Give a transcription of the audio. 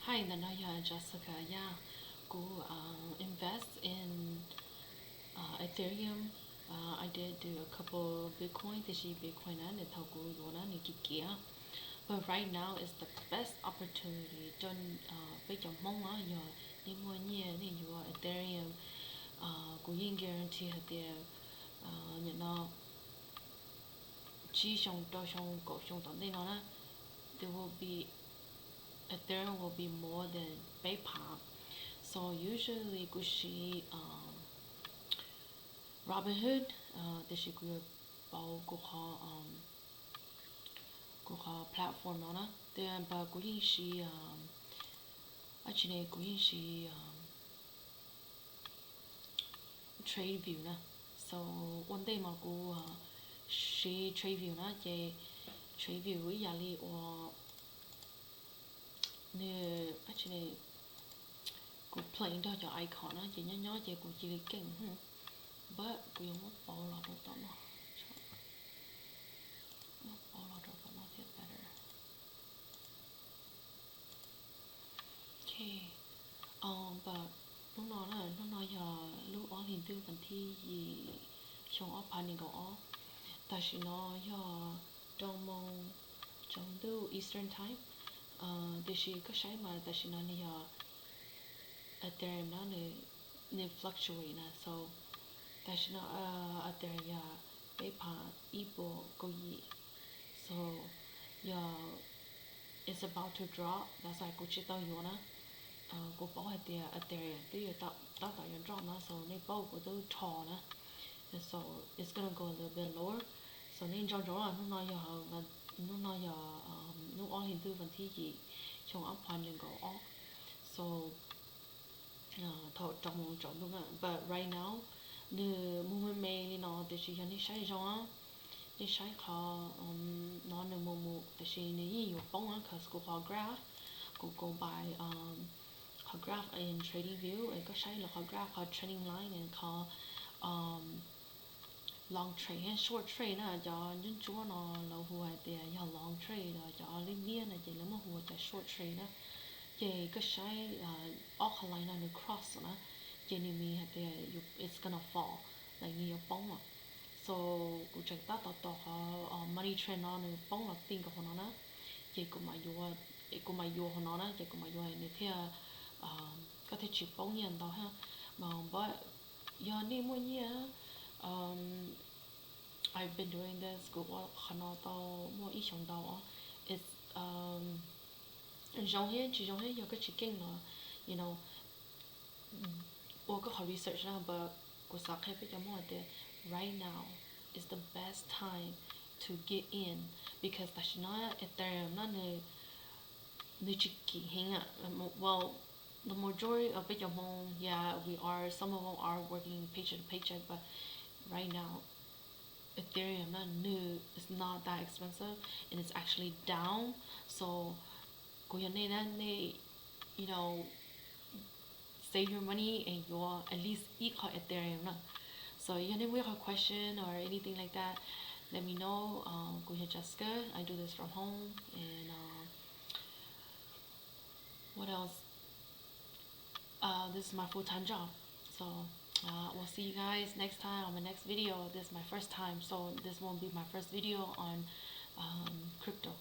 Hi, ntawm no yog Jessica. Yeah, kuv invest in Ethereum. I did do a couple Bitcoin, tiam sis Bitcoin na nws thaum kuv yuav na nws kim kim. But right now is the best opportunity rau peb cov Hmoob na, yog nej muaj nyiaj nej yuav Ethereum. Kuv yeej guarantee hais tias nim no tsib xyoo rau xyoo kaum xyoo tom ntej no na, there will be, Ethereum will be more than peb phav. So usually kuv siv Robinhood, tiam sis kuv yuav pauv kuv qhov, kuv qhov platform no na. Tiam sis kuv yeej siv, dab tsi ne, kuv yeej siv TradingView na. So ua ntej mas kuv siv TradingView na, ces TradingView ib yam li uas nws, dab tsi ne, kuv play nrog cov icon na ces nyob nyob ces kuv cia li keej. But kuv yuav muab pauv los rau tom no, muab pauv los rau tom no thiaj better. Ok, but hnub no na, hnub no yog lub ob hlis ntuj vas thib yim, xyoo ob phav nees nkaum ob. Tam sim no yog rau moos tsaus ntuj Eastern Time. Tiam sis koj saib mas tam sim no nws yog Ethereum na, nws fluctuate na. So tam sim no Ethereum yog peb phav ib puas kaum yim. So yog it's about to drop, that's why kuv tsis tau yuav na. Kuv paub hais tias Ethereum twb yuav tab tom yuav drop na, so nej paub kuv twb rho na. So it's gonna go a little bit lower. So nej nco ntsoov, hnub no yog, hnub no yog hnub ob hlis ntuj vas thib yim, xyoo ob phav nees nkaum ob. So thaum rau moos tsaus ntuj na, but right now nws mus me me li no, tiam sis yog nej saib zoo, nej saib qhov no nws mus mus, tiam sis nws yeej yuav poob na, cause kuv qhov graph, kuv go by qhov graph in TradingView, es koj saib lawv qhov graph, qhov trending line, qhov long trade thiab short trade na. Cov ntsuab ntsuab no lawv hu hais tias yog long trade, los cov liab liab no ces lawv muab hu ua cov short trade na. Ces koj saib ob qhov line no nws cross na, ces nws mean hais tias it's gonna fall, like nws yuav poob lawm. So kuv tseem tab tom tos qhov money trend no nws poob los ti nkaus hauv no na, ces kuv mam yuav, kuv mam yuav hauv no na, ces kuv mam yuav nws thiaj, koj thiaj tsis poob nyiaj ntau thiab. But yog nej muaj nyiaj, I've been doing this, kuv ua qhov no tau muaj ib xyoos ntau os. It's zoo thiab tsis zoo thiab, yog koj tsis keej los, you know, ua koj qhov research na, but kuv xav qhia peb cov Hmoob hais tias right now is the best time to get in, because tam sim no Ethereum na nws, nws tsis kim heev. Well, the majority of peb cov Hmoob, yeah, we are, some of them are working paycheck to paycheck, but right now Ethereum na nws is not that expensive and it's actually down. So kuv yog nej na, nej, you know, save your money and yuav at least ib qho Ethereum na. So yog nej muaj ib qho question or anything like that, let me know. Kuv yog Jessica, I do this from home, and what else? Uh, this is my full-time job. So uh, we'll see you guys next time on my next video. This is my first time, so this won't be my first video on um, crypto.